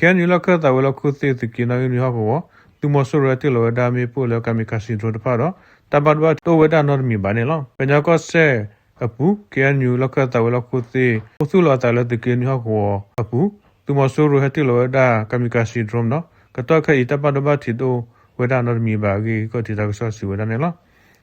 ခ့ၣ်အဲၣ်ယူၣ် လီၢ်ခၢၣ်သးဝဲၤလီၢ်ခိၣ်သ့ၣ် သုးက့နီၣ်ဂံၢ်နွံဟီၣ်ကဝီၤ သုးမီၤစိရိၤဟဲတ့ၢ်လီၤဝဲဒၣ်မ့ၣ်ပိၢ်လၢ kamikaze drone တဖၣ်ဒီး တၢ်ဘၣ်ဒိဘၣ်ထံးတအိၣ်ဝဲဒၣ်နီတမံၤဘၣ်န့ၣ်လီၤ. ကညီကီၢ်စဲၣ်အပူၤ ခ့ၣ်အဲၣ်ယူၣ် လီၢ်ခၢၣ်သးဝဲၤလီၢ်ခိၣ်သ့ၣ် အိၣ်သူၣ်လီၤအသးလၢသုးက့နွံဟီၣ်ကဝီၤအပူၤ သုးမီၤစိရိၤဟဲတ့ၢ်လီၤဝဲဒၣ် kamikaze drone ဒီး ကတီၢ်ခဲအံၤ တၢ်ဘၣ်ဒိဘၣ်ထံးတအိၣ်ဝဲဒၣ်နီတမံၤဘၣ်အဂ့ၢ် ကီၢ်ထံးတၢ်ကစီၣ်စံးဝဲဒၣ်န့ၣ်လီၤ.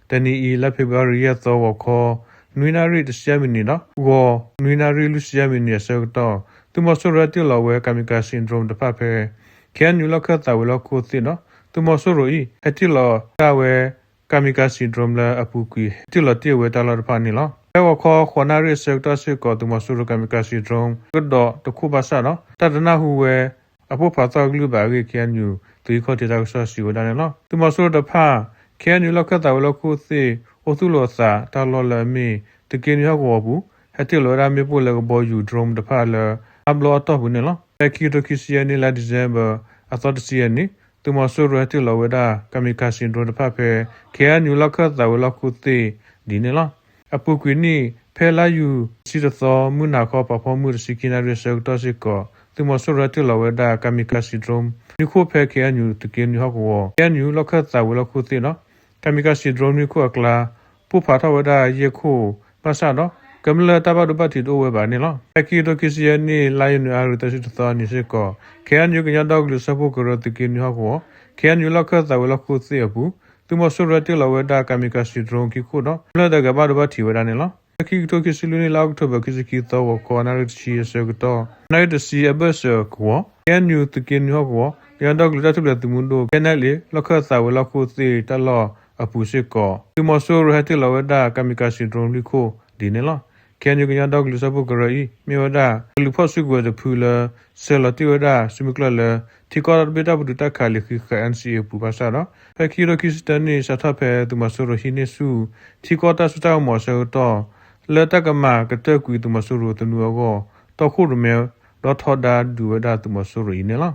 တနံၤအံၤ လါဖ့ၤဘြူၤအါရံၤ ယဲၢ်သီ ဂီၤခီ နွံနၣ်ရံၣ် တဆံယဲၢ်မံးနံးဒီး ဂီၤ နွံနၣ်ရံၣ် လွံၢ်ဆံယဲၢ်မံးနံးအဆၢကတီၢ် သုးမီၤစိရိၤဟဲတ့ၢ်လီၤဝဲ kamikaze drone တဖၣ်ဖဲ ခ့ၣ်အဲၣ်ယူၣ် လီၢ်ခၢၣ်သးဝဲၤလီၢ်ခိၣ်သ့ၣ်ဒီး သုးမီၤစိရိၤအံၤ ဟဲတ့ၢ်လီၤတၢ်ဝဲ kamikaze drone လၢအပူၤကွံာ် ဟဲတ့ၢ်လီၤတ့ၢ်ဝဲတၢ်လီၢ်တဖၣ်န့ၣ်လီၤ. ဖဲဂီၤခီ ဃိးနၣ်ရံၣ်အဆၢကတီၢ်စ့ၢ်ကီး သုးမီၤစိရိၤ kamikaze drone ကဒီးတခိၣ်ဘၣ်ဆၣ်ဒီး တၢ်တနၢ်ဟူဝဲ အပိၢ်ဖးသီၣ်အကလုၢ်ဘၣ်အဂ့ၢ် ခ့ၣ်အဲၣ်ယူၣ် သုးက့ခီၣ်ထံးတၢ်ကစီၣ်စံးဝဲဒၣ်န့ၣ်လီၤ. သုးမီၤစိရိၤတဖၣ် ခ့ၣ်အဲၣ်ယူၣ် လီၢ်ခၢၣ်သးဝဲၤလီၢ်ခိၣ်သ့ၣ် အိၣ်သူၣ်လီၤအသးတၢ်လီၢ်လၢအမ့ၢ် သုးက့နွံဟီၣ်ကဝီၤအပူၤ ဟဲတ့ၢ်လီၤဝဲဒၣ်မ့ၣ်ပိၢ်လၢကဘီယူၤ drone တဖၣ်လၢ အါဘျီအတီၢ်ပူၤန့ၣ်လီၤ. ဖဲခံကထိခံဆံယဲၢ်နံၣ် လါဒံၣ်စဲဘၢၣ် အသီတဆံယဲၢ်နံၣ် သုးမီၤစိရိၤဟဲတ့ၢ်လီၤဝဲဒၣ် kamikaze drone တဖၣ်ဖဲ ခ့ၣ်အဲၣ်ယူၣ် လီၢ်ခၢၣ်သးဝဲၤလီၢ်ခိၣ်သ့ၣ်ဒ်န့ၣ်လီၤ. အပူၤကွံာ်နံၣ် ဖဲလါယူၤ တဆံတသီ မုၢ်နၤခီ ပာ်ဖီမုၢ် တဆံခံနၣ်ရံၣ်အဆၢကတီၢ်စ့ၢ်ကီး သုးမီၤစိရိၤဟဲတ့ၢ်လီၤဝဲဒၣ် kamikaze drone နွံခိၣ်ဖဲ ခ့ၣ်အဲၣ်ယူၣ် သုးက့နွံဟီၣ်ကဝီၤ ခ့ၣ်အဲၣ်ယူၣ် လီၢ်ခၢၣ်သးဝဲၤလီၢ်ခိၣ်သ့ၣ်ဒီး kamikaze drone နွံခိၣ်အကျါ ပိၢ်ဖးထီၣ်ဝဲဒၣ်ယဲၢ်ခိၣ်ဘၣ်ဆၣ်ဒီး ကမျၢၢ်တၢ်ဘၣ်ဒိဘၣ်ထံးတအိၣ်ဝဲဘၣ်န့ၣ်လီၤ. ဖဲခံကထိခံဆံယဲၢ်နံၣ် လါယနူၤအါရံၤ သၢဆံတသီအနံၤစ့ၢ်ကီး ခ့ၣ်အဲၣ်ယူၣ် ကညီဒီကလုာ်စၢဖှိၣ်ကရၢ သုးက့နွံဟီၣ်ကဝီၤ ခ့ၣ်အဲၣ်ယူၣ် လီၢ်ခၢၣ်သးဝဲၤလီၢ်ခိၣ်သ့ၣ်အပူၤ သုးမီၤစိရိၤဟဲတ့ၢ်လီၤဝဲဒၣ် kamikaze drone ခံခိၣ်ဒီး ကမျၢၢ်တဂၤဘၣ်ဒိဘၣ်ထံးဝဲဒၣ်န့ၣ်လီၤ. ဖဲခံကထိခံဆံလွံၢ်နံၣ် လါအီးကထိဘၢၣ် ခံဆံခံသီ ဂီၤခီ နၣ်ရံၣ်တဆံအဆၢကတီၢ် နၣ်ရံၣ်တဆံအဘၢၣ်စၢၤကဝီၤ ခ့ၣ်အဲၣ်ယူၣ် သုးက့နွံဟီၣ်ကဝီၤ ကညီဒီကလုာ်တၢ်ထူၣ်ဖျဲးသုးမုၢ်ဒိၣ် ခ့ၣ်အဲၣ်ယူၣ် လီၢ်ခၢၣ်သးဝဲၤလီၢ်ခိၣ်သ့ၣ်တၢ်လီၢ်အပူၤစ့ၢ်ကီး သုးမီၤစိရိၤဟဲတ့ၢ်လီၤဝဲဒၣ် kamikaze drone လွံၢ်ခိၣ်ဒ်န့ၣ်လီၤ. ခ့ၣ်အဲၣ်ယူၣ် ကညီဒီကလုာ်စၢဖှိၣ်ကရၢအံၤ မ့ၢ်ဝဲဒၣ် ကလုာ်ဖီၣ်စုကဝဲၤတဖုလၢ ဆဲးလီၤတ့ၢ်ဝဲဒၣ်စုမုၢ်ကျၢၢ်လၢ ထံကီၢ်တၢ်တဘ့ၣ်တၢ်ပတုာ်တၢ်ခးလံာ်ဃံးဃာ် NCA အပူၤဘၣ်ဆၣ်ဒီး ဖဲခံကထိခံဆံတၢနံၣ် စးထီၣ်ဖဲသုးမီၤစိရိၤဟံးန့ၢ်ဆူၣ် ထံကီၢ်တၢ်စိတၢ်ကမီၤအဆၢကတီၢ် လၢတၢ်ကမၤကတၢၢ်ကွံာ်သုးမီၤစိရိၤသနူအဂီၢ် တီခိၣ်ရိၣ်မဲဒီထီဒါဒုးဝဲဒၣ်သုးမီၤစိရိၤအံၤန့ၣ်လီၤ.